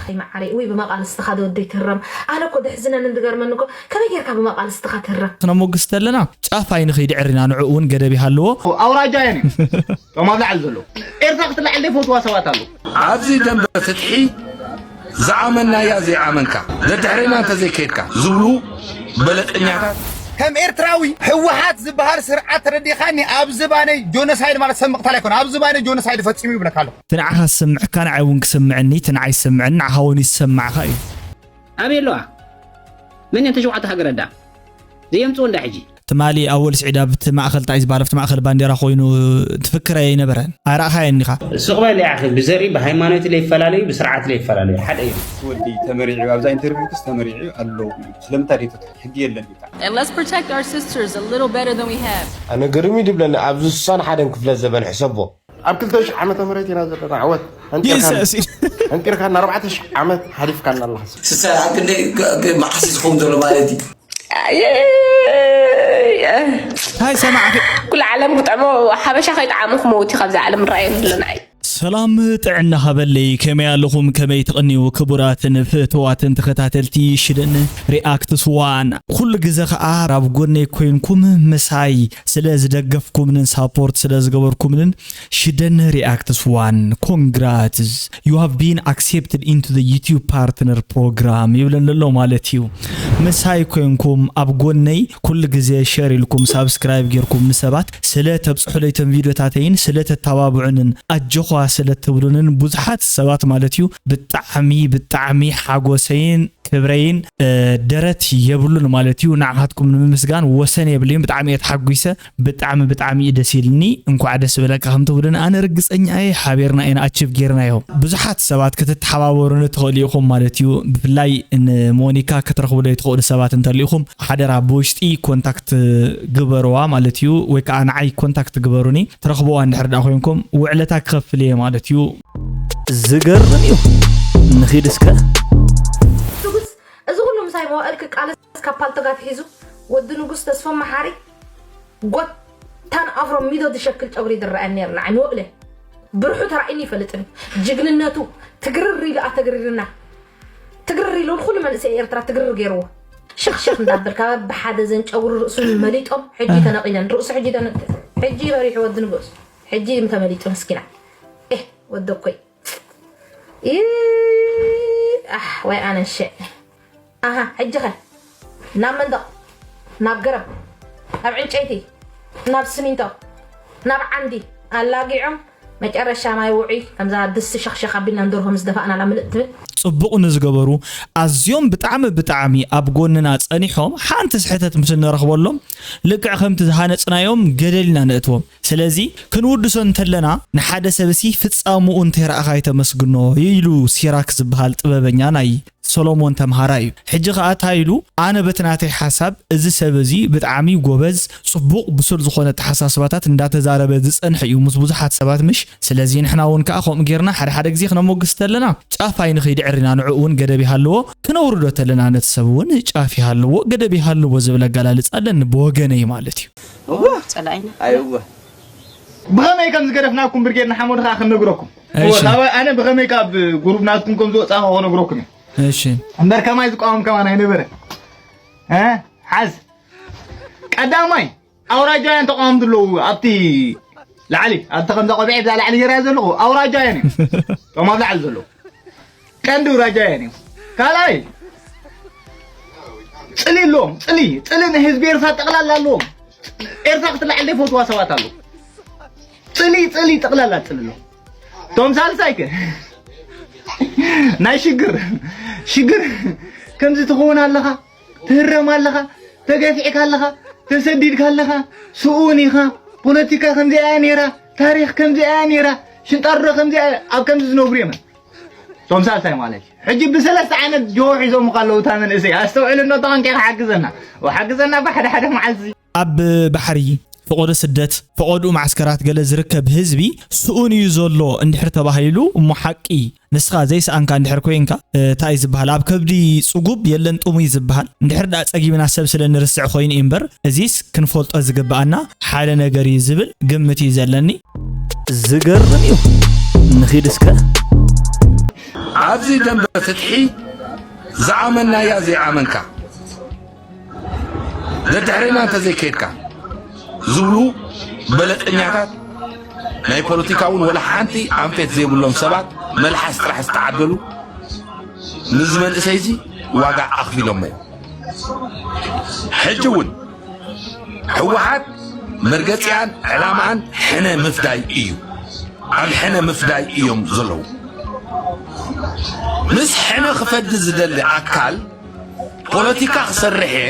ኣይ መዓረይ፣ ውይ ብመቓልስትኻ ዶ ወደይ ትህረም። ኣነ እኮ ደሕዝነኒ ዝገርመኒ እኮ፣ ከመይ ጌርካ ብመቓልስትኻ ትህረም? ክነሞግስ ተለና ጫፍ ኣይንኸይድ ዕሪና፣ ንዕኡ እውን ገደብ ይሃልዎ። ኣውራጃ እየ ነኝ። ቶም ኣብ ላዕሊ ዘለዉ ኤርትራ ክትላዓል ዘይፈትዋ ሰባት ኣለዉ። ኣብዚ ደንበ ፍትሒ ዝኣመናያ ዘይኣመንካ፣ ደድሕሬና እንተዘይከይድካ ዝብሉ በለጠኛታት። ከም ኤርትራዊ ህወሓት ዝበሃል ስርዓት ተረዲኻኒ። ኣብ ዝባነይ ጆኖሳይድ ማለት ሰብ ምቕታል ኣይኮነ። ኣብ ዝባነይ ጆኖሳይድ ፈፂሙ ይብለካ ኣለኹ። ትንዓኻ ዝስምዕካ ንዓይ እውን ክስምዕኒ፣ ትንዓይ ዝስምዕኒ ንዓኻ እውን ይሰማዕኻ እዩ። ኣበይ ኣለዋ? መን እየን ተሸውዓተ ሃገራት ደኣ? ዘየምፅኡ እንዳ ሕጂ። ትማሊ ኣወል ስዒድ ኣብቲ ማእኸል ጣይ ዝበሃል ኣብቲ ማእኸል ባንዴራ ኮይኑ ትፍክረ ኣይነበረን። ኣይረኣኻየን ኢኻ። ስቕ በል ያኺ፣ ብዘርኢ ብሃይማኖት ለይፈላለዩ ብስርዓት ለይፈላለዩ ሓደ እዮም። ወዲ ተመሪዑ ኣብዛ ኢንተርቪው ክስ ተመሪዑ ኣሎ። ስለምንታይ ደይተትሑ ሕጊ የለን ኢልካ? And let's protect our sisters a little better than we have. ኣነ ግርም እዩ ድብለኒ ኣብዚ ስሳን ሓደን ክፍለ ዘበን ሕሰቦ። ኣብ ክልተ ሽሕ ዓመተ ምህረት ኢና ዘለና ዓወት ኣንጢርካና ኣርባዕተ ሽሕ ዓመት ሓሊፍካና ኣለኻ። ስሳይ ኣብ ክንደይ መዓስ እዩ ዝኸውን ዘሎ ማለት እዩ? እንታይ ሰማዕኪ? ኩሉ ዓለም ግጠሞ ሓበሻ ከይጠዓሙ ክመውት እዩ ካብዛ ዓለም ንረኣየ ንብለና እዩ። ሰላም ጥዕና ሃበለይ፣ ከመይ ኣለኹም? ከመይ ትቕንዩ ክቡራትን ፍትዋትን ተኸታተልቲ ሽደን ሪኣክትስ ዋን? ኩሉ ግዘ ኸኣ ኣብ ጎነይ ኮይንኩም ምሳይ ስለ ዝደገፍኩምንን ሳፖርት ስለ ዝገበርኩምንን ሽደን ሪኣክትስ ዋን ኮንግራትስ you have been accepted into the YouTube partner program ይብለኒ ኣሎ ማለት እዩ። ምሳይ ኮይንኩም ኣብ ጎነይ ኩሉ ግዜ ሸር ኢልኩም ሳብስክራይብ ጌርኩም ንሰባት ስለ ተብፅሑለይ ቶም ቪዲዮታተይን ስለ ተተባብዑንን ኣጆኻ ስለ ትብሉንን ብዙሓት ሰባት ማለት እዩ ብጣዕሚ ብጣዕሚ ሓጎሰይን ክብረይን ደረት የብሉን ማለት እዩ። ንዓኻትኩም ንምምስጋን ወሰን የብለይን። ብጣዕሚ እየ ተሓጒሰ። ብጣዕሚ ብጣዕሚ እዩ ደስ ኢልኒ። እንኳዕ ደስ በለካ ከም ትብሉን ኣነ ርግፀኛ እየ። ሓቢርና ኢና ኣቺቭ ጌርናዮ። ብዙሓት ሰባት ክትተሓባበሩኒ ትኽእሉ ኢኹም ማለት እዩ። ብፍላይ ንሞኒካ ክትረኽቡለይ ትኽእሉ ሰባት እንተልኢኹም ሓደራ ብውሽጢ ኮንታክት ግበርዋ ማለት እዩ። ወይ ከዓ ንዓይ ኮንታክት ግበሩኒ። ትረኽብዋ እንድሕር ደኣ ኮይንኩም ውዕለታ ክኸፍል እየ ማለት እዩ። ዝገርም እዩ። ንኺድ እስከ። ንጉስ፣ እዚ ኩሉ ምሳይ መዋእል ክቃለስ ካብ ፓልቶግ ኣትሒዙ፣ ወዲ ንጉስ ተስፎም መሓሪ፣ ጎታን ኣፍሮ ሚዶ ዝሸክል ጨጉሪ ዝረኣየኒ ነይሩ ንዓይ መዋእለ። ብርሑ ተራእዩኒ ይፈልጥን እዩ። ጅግንነቱ ትግርር ኢሉ ኣተግሪርና። ትግርር ኢሉ ንኹሉ መንእሰይ ኤርትራ ትግርር ገይርዎ። ሽኽሽኽ እንዳበልካ በብሓደ ዘን ጨጉሪ ርእሱ መሊጦም ሕጂ ተነቒለን። ርእሱ ሕጂ ተነ-፣ ሕጂ በሪሑ ወዲ ንጉስ። ሕጂ ተመሊጡ መስኪና። ኤህ ወደኮይ። ይ-፣ ኣሕ፣ ወይ ኣነ ሽዕ። ኣሃ፣ ሕጂ ኸ? ናብ መንደቕ፣ ናብ ገረብ፣ ናብ ዕንጨይቲ፣ ናብ ስሚንቶ፣ ናብ ዓንዲ ኣላጊዖም መጨረሻ ማይ ውዑይ ከምዛ ድስቲ ሸኽሸኽ ኣቢልና ንደርሆ ምስ ደፋእናላ ምልእ ትብል። ጽቡቕ ንዝገበሩ ኣዝዮም ብጣዕሚ ብጣዕሚ ኣብ ጎንና ጸኒሖም ሓንቲ ስሕተት ምስ እንረኽበሎም ልክዕ ከምቲ ዝሃነጽናዮም ገደል ኢና ነእትዎም። ስለዚ ክንውድሶ እንተለና ንሓደ ሰብሲ ፍጻምኡ እንተይረኣኻ ኣይተመስግኖ ኢሉ ሲራክ ዝበሃል ጥበበኛ ናይ ሰሎሞን ተምሃራይ እዩ። ሕጂ ኸኣ እንታይ ኢሉ ኣነ በቲ ናተይ ሓሳብ እዚ ሰብ እዚ ብጣዕሚ ጎበዝ ጽቡቕ ብሱል ዝኾነ ኣተሓሳስባታት እንዳተዛረበ ዝጸንሐ እዩ ምስ ብዙሓት ሰባት ምሽ። ስለዚ ንሕና እውን ከኣ ከምኡ ጌርና ሓደ ሓደ ግዜ ክነሞግስ ተለና ጫፍ ኣይንኸይድ ዕሪና ንዕኡ እውን ገደብ ይሃልዎ። ክነውርዶ ተለና ነቲ ሰብ እውን ጫፍ ይሃልዎ ገደብ ይሃልዎ ዝብል ኣገላልጻ ኣለኒ ብወገነይ ማለት እዩ። እወ ጸላኢና ኣይወ ብኸመይ ከም ዝገደፍናኩም ብርጌድ ንሓመዱ ከዓ ክንነግረኩም እወ እሺ። ካብ ኣነ ብኸመይ ካብ ጉሩብ ናትኩም ከም ዝወፃእኹ ክነግረኩም እዩ እሺ። እምበር ከማይ ዝቃወም ከማን ኣይነበረ እ ሓዝ ቀዳማይ ኣውራጃውያን ተቃወምቲ ኣለዉ ኣብቲ ላዕሊ ኣብቲ ከምዛ ቆቢዐ ብዛ ላዕሊ ገይራ ዘለኹ ኣውራጃውያን እዮም ቶም ኣብ ላዕሊ ዘለዉ ቀንዲ ውራጃ እያ እኔው ካልኣይ ጽሊ ኣለዎም ጽሊ ጽሊ ንህዝቢ ኤርትራ ጠቕላላ ኣለዎም ኤርትራ ክትላዓል ዘይፈትዋ ሰባት ኣለዉ ጽሊ ጽሊ ጠቕላላ ጽሊ ኣለዎም ቶም ሳልሳይ ከ ናይ ሽግር ሽግር ከምዚ ትኸውን ኣለኻ ትህረም ኣለኻ ተገፊዕካ ኣለኻ ተሰዲድካ ኣለኻ ስኡን ኢኻ ፖለቲካ ከምዚኣ እያ ነይራ ታሪኽ ከምዚኣ እያ ነይራ ሽንጣሮ ከምዚኣ ኣብ ከምዚ ዝነብሩ እዮም እቶም ሳልሳይ ማለት እዩ ሕጂ ብሰለስተ ዓይነት ጆሆ ሒዞምካ ኣለዉ እታ መንእሰይ ኣስተውዕል እኖ ተቐንቂኻ ሓግዘና ሓግዘና ብሓደ ሓደ መዓልቲ ኣብ ባሕሪ ፈቐዶ ስደት ፈቐድኡ ማዕስከራት ገለ ዝርከብ ህዝቢ ስኡን እዩ ዘሎ እንድሕር ተባሂሉ እሞ ሓቂ ንስኻ ዘይሰኣንካ እንድሕር ኮይንካ እንታይ እዩ ዝበሃል ኣብ ከብዲ ፅጉብ የለን ጥሙይ ዝበሃል እንድሕር ደኣ ፀጊብና ሰብ ስለ ንርስዕ ኮይኑ እዩ እምበር እዚስ ክንፈልጦ ዝግበኣና ሓደ ነገር እዩ ዝብል ግምት እዩ ዘለኒ ዝገርም እዩ ንኺድ እስከ ኣብዚ ደንበ ፍትሒ ዝኣመናያ ዘይኣመንካ፣ ደድሕሬና እንተዘይከድካ ዝብሉ በለጠኛታት፣ ናይ ፖለቲካ እውን ወላ ሓንቲ ኣንፌት ዘይብሎም ሰባት፣ መልሓስ ጥራሕ ዝተዓደሉ፣ ንዚ መንእሰይ እዚ ዋጋ ኣኽፊሎሞ እዮም። ሕጂ እውን ህወሓት መርገፂኣን ዕላማኣን ሕነ ምፍዳይ እዩ። ኣብ ሕነ ምፍዳይ እዮም ዘለዉ። ምስ ሕነ ክፈዲ ዝደሊ ኣካል ፖለቲካ ክሰርሕ እየ፣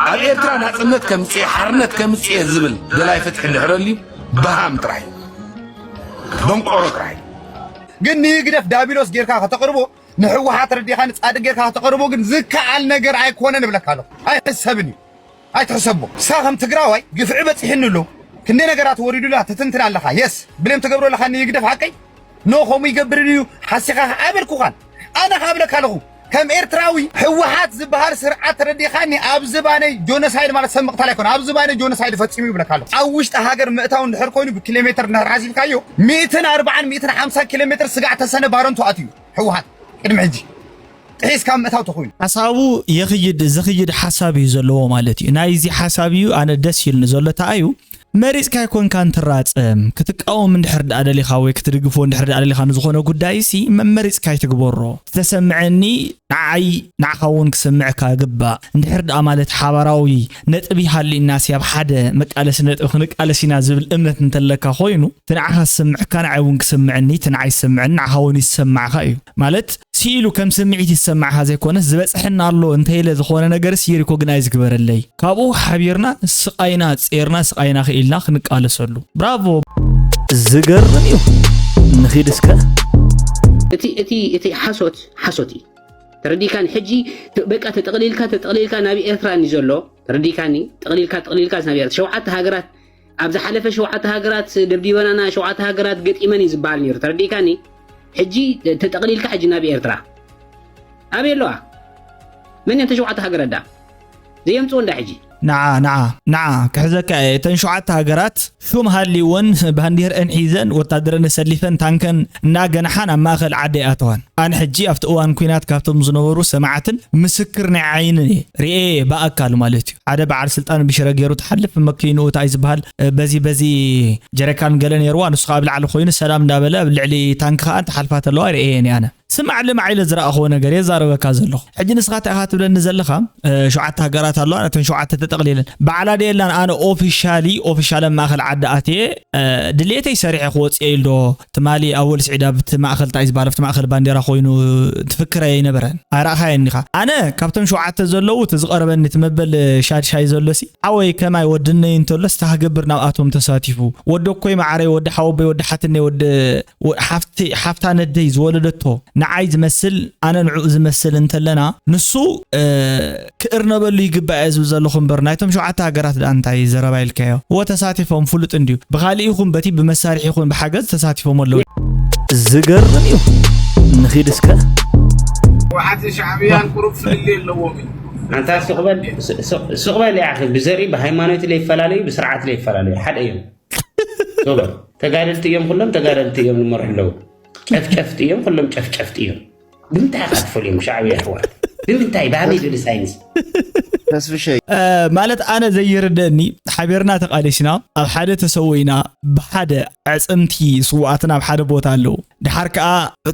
ኣብ ኤርትራ ናጽነት ከምጽእ፣ ሓርነት ከምጽእ እየ ዝብል ደላይ ፍትሒ እንድሕር ኣልዩ፣ በሃም ጥራይ፣ ደንቆሮ ጥራይ። ግን ንህግደፍ ዳቢሎስ ጌርካ ከተቕርቦ፣ ንህወሓት ረዲኻ ንጻድቅ ጌርካ ከተቕርቦ ግን ዝከኣል ነገር ኣይኮነን እብለካ ኣለኹ። ኣይሕሰብን እዩ። ኣይትሕሰቦ። ንስኻ ከም ትግራዋይ ግፍዒ በጺሕኒ ኣሎ፣ ክንደይ ነገራት ወሪዱላ ትትንትን ኣለኻ። የስ፣ ብሌም ትገብሮ ኣለኻ ንህግደፍ ሓቀይ? ኖ፣ ከምኡ ይገብርን እዩ፣ ሓሲኻ ከኣ ኣይበልኩኻን። ኣነ ከኣ እብለካ ኣለኹ፣ ከም ኤርትራዊ ህወሓት ዝበሃል ስርዓት ተረዲኻኒ፣ ኣብ ዝባነይ ጆኖሳይድ ማለት ሰብ ምቕታል ኣይኮነ፣ ኣብ ዝባነይ ጆኖሳይድ ፈጺሙ ይብለካ ኣለኹ። ኣብ ውሽጢ ሃገር ምእታው እንድሕር ኮይኑ ብኪሎ ሜትር እንድሕር ሓሲብካዮ፣ ሚእትን ኣርባዓን ሚእትን ሓምሳን ኪሎ ሜትር ስጋዕ ተሰነ ባረንቱ ኣትዩ ህወሓት ቅድሚ ሕጂ ጥሒስ ካብ ምእታው ተኾይኑ። ሓሳቡ የኽይድ፣ ዝኽይድ ሓሳብ እዩ ዘለዎ ማለት እዩ። ናይዚ ሓሳብ እዩ ኣነ ደስ ኢሉኒ ዘሎ። ተኣዩ መሪጽካ ኣይኮንካን ትራጸም። ክትቃወም እንድሕር ደኣ ደሊኻ ወይ ክትድግፎ እንድሕር ደኣ ደሊኻ ንዝኾነ ጉዳይ ሲ መ-፣ መሪጽካ ኣይትግበሮ። ዝተሰምዐኒ ንዓይ ንዓኻ እውን ክስምዕካ ግባእ። እንድሕር ደኣ ማለት ሓባራዊ ነጥቢ ሃልዩና ሲ ኣብ ሓደ መቃለሲ ነጥቢ ክንቃለስ ኢና ዝብል እምነት እንተለካ ኮይኑ፣ እቲ ንዓኻ ዝስምዕካ ንዓይ እውን ክስምዐኒ፣ እቲ ንዓይ ዝስምዐኒ ንዓኻ እውን ይሰማዕካ እዩ። ማለት ስኢሉ ከም ስምዒት ይሰማዕካ ዘይኮነስ፣ ዝበጽሐና ኣሎ እንተኢለ ዝኾነ ነገርስ ይሪኮግናይዝ ግበረለይ። ካብኡ ሓቢርና ስቓይና ጼርና ስቓይና ክኢልና ክንቃለሰሉ። ብራቮ! ዝገርም እዩ። ንኺድ እስከ። እቲ፣ እቲ፣ እቲ ሓሶት፣ ሓሶት እዩ። ተረዲካኒ? ሕጂ ተ-፣ በቃ ተጠቕሊልካ፣ ተጠቕሊልካ ናብ ኤርትራ እንዲ ዘሎ፣ ተረዲካኒ? ጠቕሊልካ፣ ጠቕሊልካ ናብ ኤርትራ። ሸውዓተ ሃገራት፣ ኣብ ዝሓለፈ ሸውዓተ ሃገራት ደብዲበናና፣ ሸውዓተ ሃገራት ገጢመን እዩ ዝበሃል ነይሩ። ተረዲካኒ? ሕጂ ተ-፣ ተጠቕሊልካ ሕጂ ናብ ኤርትራ። ኣበይ ኣለዋ? መን እየን ተን ሸውዓተ ሃገራት ደኣ? ዘየምጽኡ እንዳ ሕጂ። ንዓ፣ ንዓ፣ ንዓ፣ ክሕዘካ እየ። እተን ሸውዓተ ሃገራት ሹም ሃልይወን፣ ባንዲርአን ሒዘን፣ ወታደረን ኣሰሊፈን፣ ታንከን እናገንሓ ናብ ማእኸል ዓዲ ኣይኣተዋን። ኣነ ሕጂ ኣብቲ እዋን ኲናት ካብቶም ዝነበሩ ሰማዕትን ምስክር ናይ ዓይንን እየ። ርእየ እየ ብኣካል ማለት እዩ። ሓደ በዓል ስልጣን ብሽረ ገይሩ ትሓልፍ መኪንኡ እንታይ ዝበሃል፣ እ፣ በዚ፣ በዚ ጀረካን ገለ ነይርዋ፣ ንሱ ከዓ ኣብ ላዕሊ ኮይኑ ሰላም እንዳበለ ኣብ ልዕሊ ታንኪ ከዓ እንትሓልፋ ተለዋ ርእየን እየ ኣነ። ስማዕ ልማዕ ኢለ ዝረኣኽዎ ነገር እየ ዛረበካ ዘለኹ። ሕጂ ንስኻ እንታይ ኢኻ ትብለኒ ዘለኻ? እ፣ ሸውዓተ ሃገራት ኣለዋ፣ ነተን ሸውዓተ ተጠቕሊለን። ባዕላ ድየላን ኣነ ኦፊሻሊ፣ ኦፊሻል ኣብ ማእኸል ዓዲ ኣትየ፣ እ፣ ድሌተይ ሰሪሐ ክወፅእ ኢሉ ዶ ትማሊ ኣወል ስዒድ ኣብቲ ማእኸል እንታይ ዝበሃል፣ ኣብቲ ማእኸል ባንዴራ ኮይኑ ትፍክር ኣይነበረን። ኣይረኣኻየን ኢኻ። ኣነ ካብቶም ሸውዓተ ዘለዉ እቲ ዝቐረበኒ እቲ መበል ሻድሻይ ዘሎ ሲ፣ ሓወይ ከማይ ወድነይ እንተሎ ስታ ክገብር ናብኣቶም ተሳቲፉ። ወዲ ኣኮይ መዓረይ፣ ወዲ ሓወቦይ፣ ወዲ ሓትነይ፣ ወዲ ወ-፣ ሓፍቲ-፣ ሓፍታ ነደይ ዝወለደቶ ንዓይ ዝመስል፣ ኣነ ንዕኡ ዝመስል እንተለና፣ ንሱ፣ እ፣ ክእርነበሉ ይግባእ እየ ዝብል ዘለኹ እምበር፣ ናይቶም ሸውዓተ ሃገራት ደኣ እንታይ ዘረባ ኢልካዮ? እወ፣ ተሳቲፎም፣ ፍሉጥ እንድዩ። ብኻሊእ ይኹን በቲ ብመሳርሒ ይኹን ብሓገዝ ተሳቲፎም ኣለዉ። ዝገርም እዩ። ንኺድ እስከ። ህወሓትን ሻዕብያን ቁሩብ ፍልልይ ኣለዎም እዩ። ኣንታ ስቕ በል፣ ስ-፣ ስቕ፣ ስቕ በል፣ ያኺ ብዘርኢ ብሃይማኖት ለይፈላለዩ፣ ብስርዓት ለይፈላለዩ፣ ሓደ እዮም። ስቕ በል። ተጋደልቲ እዮም፣ ኩሎም ተጋደልቲ እዮም ዝመርሑ ኣለዉ። ጨፍጨፍቲ እዮም፣ ኩሎም ጨፍጨፍቲ እዮም። ብምንታይ ኢኻ ትፈልዮም ሻዕብያ ኣሕዋት? ብምንታይ? ብሃመይ ዝብል ሳይንስ? ተስፍሸይ። እ፣ ማለት ኣነ ዘይርደኒ፣ ሓቢርና ተቓሊስና፣ ኣብ ሓደ ተሰዊእና፣ ብሓደ ኣዕጽምቲ ስዉኣትና ኣብ ሓደ ቦታ ኣለዉ። ድሓር ከኣ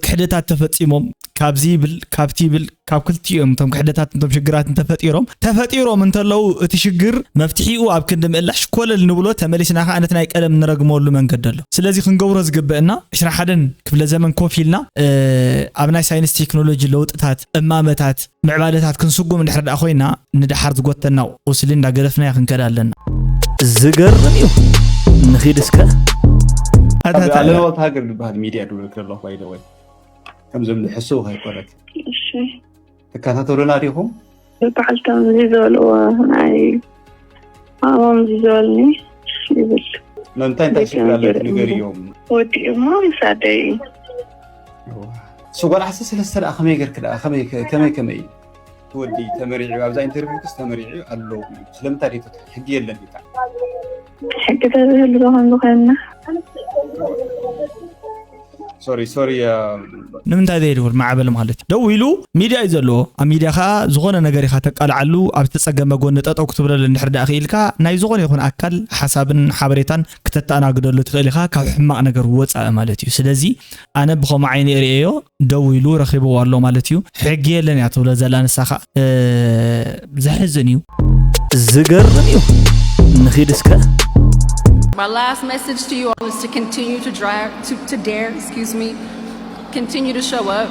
ክሕደታት ተፈጺሞም፣ ካብዚ ይብል፣ ካብቲ ይብል፣ ካብ ክልቲኦም እቶም ክሕደታት እቶም ሽግራት እንተፈጢሮም፣ ተፈጢሮም እንተለዉ እቲ ሽግር መፍትሒኡ ኣብ ክንዲ ምእላሽ ኮለል ንብሎ፣ ተመሊስና ከኣ ነቲ ናይ ቀደም ንረግመሉ መንገዲ ኣሎ። ስለዚ ክንገብሮ ዝግበአና ዕስራን ሓደን ክፍለ ዘመን ኮፍ ኢልና፣ እ፣ ኣብ ናይ ሳይንስ ቴክኖሎጂ ለውጥታት፣ እማመታት፣ ምዕባለታት ክንስጉም እንድሕር ደኣ ኮይና፣ ንደሓር ዝጎተና ቁስሊ እንዳገደፍናዮ ክንከድ ኣለና። ዝገርም እዩ። ንኺድ እስከ። ኣታ ኣብ ታዲያ። ኣለንዋት ሃገር ዝበሃል ሚድያ ድብለክ ዘለኹ፣ by the way። ከምዞም ዝሕስው ኣይኮነት። እሺ። ትከታተሉና ዲኹም? በዓልቶም እዚ ዝበልዎ ናይ ማሞም እዚ ዝበልኒ ይብል። መምታይ እንታይ ቤት ችግር ኣለኪ? መምገሪ ንገርዮም። ወዲኡሞ ምስ ኣደይ እዩ። እዋ። እሱ ጓል ዓሰርተ ሰለስተ ደኣ ከመይ ገርክ ደኣ? ከመይ፣ ከመይ፣ ከመይ እዩ? እቲ ወዲ ተመሪዑ፣ ኣብዛ ኢንተርቪው ክስ ተመሪዑ ኣሎ። ስለምንታይ ደይትወስድ? ሕጊ የለን ኢልካ። ሕጊ ተዝህሉ ዶ ከምዚ ኮይንና? sorry, sorry. ንምንታይ ዘይድውል ማዕበል ማለት እዩ። ደው ኢሉ ሚድያ እዩ ዘለዎ። ኣብ ሚድያ ከዓ ዝኾነ ነገር ኢኻ ተቃልዓሉ፣ ኣብ ዝተፀገመ ጎኒ ጠጠው ክትብለሉ እንድሕር ደኣ ክኢልካ ናይ ዝኾነ ይኹን ኣካል ሓሳብን ሓበሬታን ክተተኣናግደሉ ትኽእል ኢኻ፣ ካብ ሕማቕ ነገር ወፃኢ ማለት እዩ። ስለዚ ኣነ ብኸምኡ ዓይኒ እርእየዮ፣ ደው ኢሉ ረኺብዎ ኣሎ ማለት እዩ። ሕጊ የለን እያ ትብሎ ዘላ ንሳ ከዓ። ዘሕዝን እዩ። ዝገርም እዩ። ንኺድ እስከ። My last message to you all is to continue to drive, to, to dare, excuse me, continue to show up.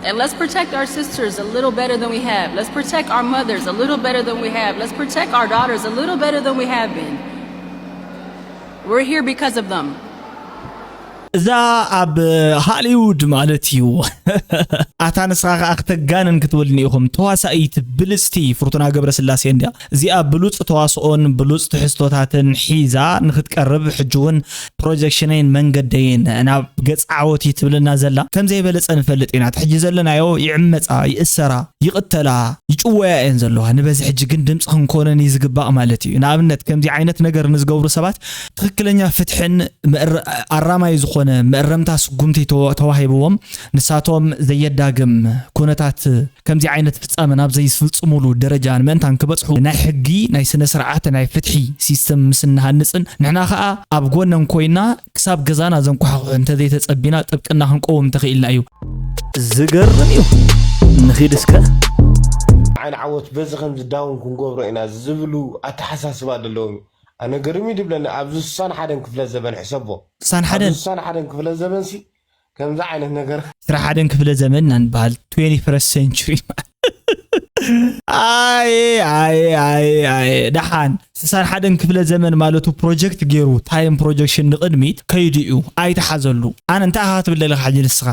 And let's protect our sisters a little better than we have. Let's protect our mothers a little better than we have. Let's protect our daughters a little better than we have been. We're here because of them. እዛ ኣብ ሃሊውድ ማለት እዩ። ኣታ ንስኻ ከዓ ክተጋንን ክትብልኒ ኢኹም። ተዋሳኢት ብልፅቲ ፍርቱና ገብረስላሴ እንድያ። እዚኣ ብሉፅ ተዋስኦን ብሉፅ ትሕዝቶታትን ሒዛ ንክትቀርብ ሕጂ እውን ፕሮጀክሽነይን መንገደይን ናብ ገፅ ዓወት እዩ ትብልና ዘላ። ከም ዘይበለፀ ንፈልጥ ኢና። እቲ ሕጂ ዘለናዮ ይዕመፃ፣ ይእሰራ፣ ይቕተላ፣ ይጭወያ እየን ዘለዋ። ንበዚ ሕጂ ግን ድምፂ ክንኮነን እዩ ዝግባእ ማለት እዩ። ንኣብነት ከምዚ ዓይነት ነገር ንዝገብሩ ሰባት ትኽክለኛ ፍትሕን ኣራማይ ዝኾነ መእረምታ ስጉምቲ ተዋሂብዎም ንሳቶም ዘየዳግም ኩነታት ከምዚ ዓይነት ፍፃመ ናብ ዘይፍፅሙሉ ደረጃ ንምእንታን ክበፅሑ ናይ ሕጊ ናይ ስነ ስርዓት ናይ ፍትሒ ሲስተም ምስ እንሃንፅን ንሕና ከዓ ኣብ ጎነን ኮይና ክሳብ ገዛና ዘንኳሕኩሕ እንተዘይተፀቢና ጥብቅና ክንቀውም እንተኽኢልና እዩ። ዝገርም እዩ። ንኺድ እስከ። ዓይን ዓወት በዚ ከምዚ ዳውን ክንገብሮ ኢና ዝብሉ ኣተሓሳስባ ዘለዎም እዩ። ኣነ ገርም እዩ ድብለኒ ኣብዚ ስሳን ሓደን ክፍለ ዘበን ሕሰቦ ስሳን ሓደን ስሳን ሓደን ክፍለ ዘበን ሲ ከምዚ ዓይነት ነገር ስራ ሓደን ክፍለ ዘመን ኢና ንበሃል twenty-first century። ኣየ ኣየ ኣየ ኣየ ደሓን ስሳን ሓደን ክፍለ ዘመን ማለቱ ፕሮጀክት ገይሩ ታይም ፕሮጀክሽን ንቕድሚት ከይዱ እዩ ኣይተሓዘሉ። ኣነ እንታይ ኢኻ ክትብል ደለኻ ሕጂ ንስኻ?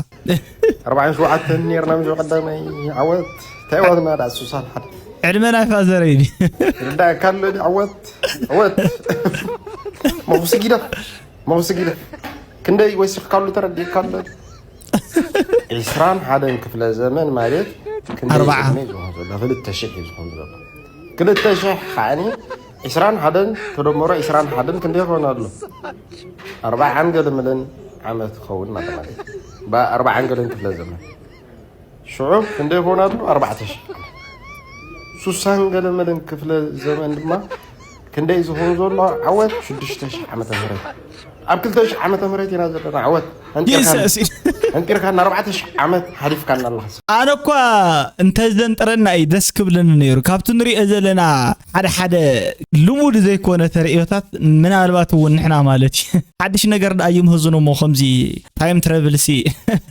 ኣርባዓን ሸውዓተን ነርና ምስ ቀዳማይ ዓወት እንታይ ዋትና ዳ ስሳን ሓደ ዕድመ ናይ ፋዘረይ ድዩ? ርዳእካ ኣሎ ዓወት ዓወት መኹስ ጊደፍ መኹስ ጊደፍ ክንደይ ወሲኽካሉ ተረዲእካ ኣሎ። ዒስራን ሓደን ክፍለ ዘመን ማለት ክንደይ ኣርብዓ። ዕድመ እዩ ዝኾን ዘሎ? ክልተ ሽሕ እዩ ዝኾን ዘሎ። ክልተ ሽሕ ከዓኒ ዒስራን ሓደን ተደመሮ ዒስራን ሓደን ክንደይ ይኾን ኣሎ? ኣርብዓን ገለ መለን ዓመት ክኸውን ማለት ማለት እዩ። ብኣርብዓን ገለን ክፍለ ዘመን ሽዑ ክንደይ ይኾን ኣሎ? ኣርባዕተ ሽሕ። ሱሳን ገለ መለን ክፍለ ዘመን ድማ ክንደይ ዝኸውን ዘሎ ዓወት ሽዱሽተ ሽሕ ዓመተ ምህረት ኣብ ክልተ ሽሕ ዓመተ ምህረት ኢና ዘለና ዓወት ኣንጢርካና Jesus። ኣንጢርካና ኣርባዕተ ሽሕ ዓመት ሓሊፍካና ኣለኻ። ኣነ እኳ እንተዘንጥረና እዩ ደስ ክብለኒ ነይሩ። ካብቲ ንሪኦ ዘለና ሓደ ሓደ ልሙድ ዘይኮነ ተርእዮታት ምናልባት እውን ንሕና ማለት እዩ ሓድሽ ነገር ደኣ ይምህዝኑ እሞ ከምዚ ታይም ትረብል ሲ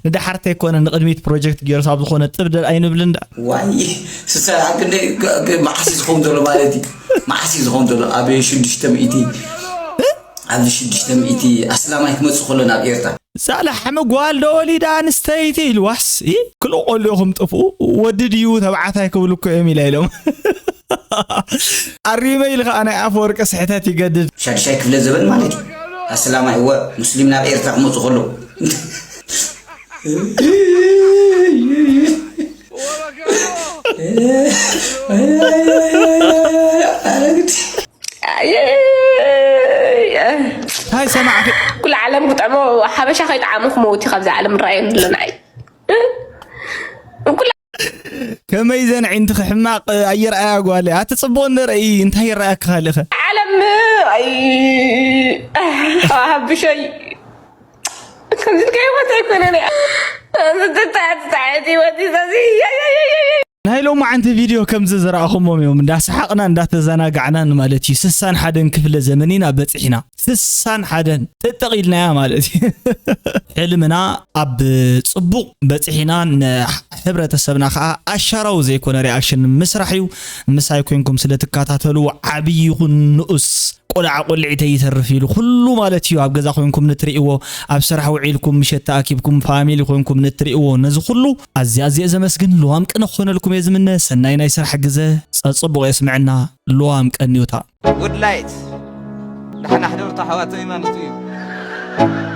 ንድሓር ተይኮነ ንቕድሚት ፕሮጀክት ገይሩ ሳብ ዝኾነ ጥብ ደል ኣይንብልን ደኣ። ዋይ ስሳ ኣብ ክንደይ ግ- ግ- መዓስ እዩ ዝኸውን ዘሎ ማለት እዩ። መዓስ እዩ ዝኸውን ዘሎ ኣብ ሽዱሽተ ሚእቲ ኣብዚ ሽዱሽተ ሚእቲ ኣስላማይ ክመፅእ ከሎ ናብ ኤርትራ እዛ ላሕሚ ጓል ዶ ወሊዳ ኣንስተይቲ ኢልዋስ እ? ክልቆሉ ኢኹም ጥፍኡ። ወዲ ድዩ ተባዕታይ ክብሉ እኮ እዮም ኢላ ኢሎም። ኣሪመ ኢሉ ከዓ ናይ ኣፈወርቂ ስሕተት ይገድድ። ሻድሻይ ክፍለ ዘበን ማለት እዩ። ኣስላማይ እወ ሙስሊም ናብ ኤርትራ ክመፁ ከሎ እንታይ ሰማዕኪ? ኩሉ ዓለም ክጥዕሞ ሓበሻ ከይጠዓሙ ክመውት እዩ ካብዛ ዓለም ንረኣዮ ዘለና እዩ። ኩሉ ከመይ ዘን ዒንትኺ ሕማቕ ኣየርኣያ ጓለይ ኣቲ ፅቡቕ ንርኢ እንታይ ይረኣያኪ ካልእኸ? ዓለም ኣይ ሃብሸይ ከምዚ ኢልካ ህይወት ኣይኮነን እያ። ተታዕቲ ተታዕቲ ህይወት እዩ ዘዚ ናይ ሎማዓንቲ ቪድዮ ከምዚ ዝረኣኹሞም እዮም እንዳሰሓቕና እንዳተዘናጋዕናን ማለት እዩ። ስሳን ሓደን ክፍለ ዘመን ኢና በፂሕና። ስሳን ሓደን ጥጥቕ ኢልናያ ማለት እዩ። ሕልምና ኣብ ፅቡቕ በፂሕና ንሕብረተሰብና ከዓ ኣሻራዊ ዘይኮነ ሪኣክሽን ምስራሕ እዩ። ምሳይ ኮንኩም ስለትከታተሉ ዓብዪ ይኹን ንኡስ ቆልዓ ቆልዒተይ ይተርፍ ኢሉ ኩሉ ማለት እዩ ኣብ ገዛ ኮይንኩም ንትርእይዎ ኣብ ስራሕ ውዒልኩም ምሸት ተኣኪብኩም ፋሚሊ ኮይንኩም ንትርእይዎ ነዚ ኩሉ ኣዝየ ኣዝየ ዘመስግን ልዋም ቅነ ክኾነልኩም እየ ዝምነ ሰናይ ናይ ስራሕ ግዘ ጸጽቡቕ የስምዐና ልዋም ቀንዩታ ጉድ ላይት ዳሕና ሕደርታ ኣሕዋተይ ማለት እዩ።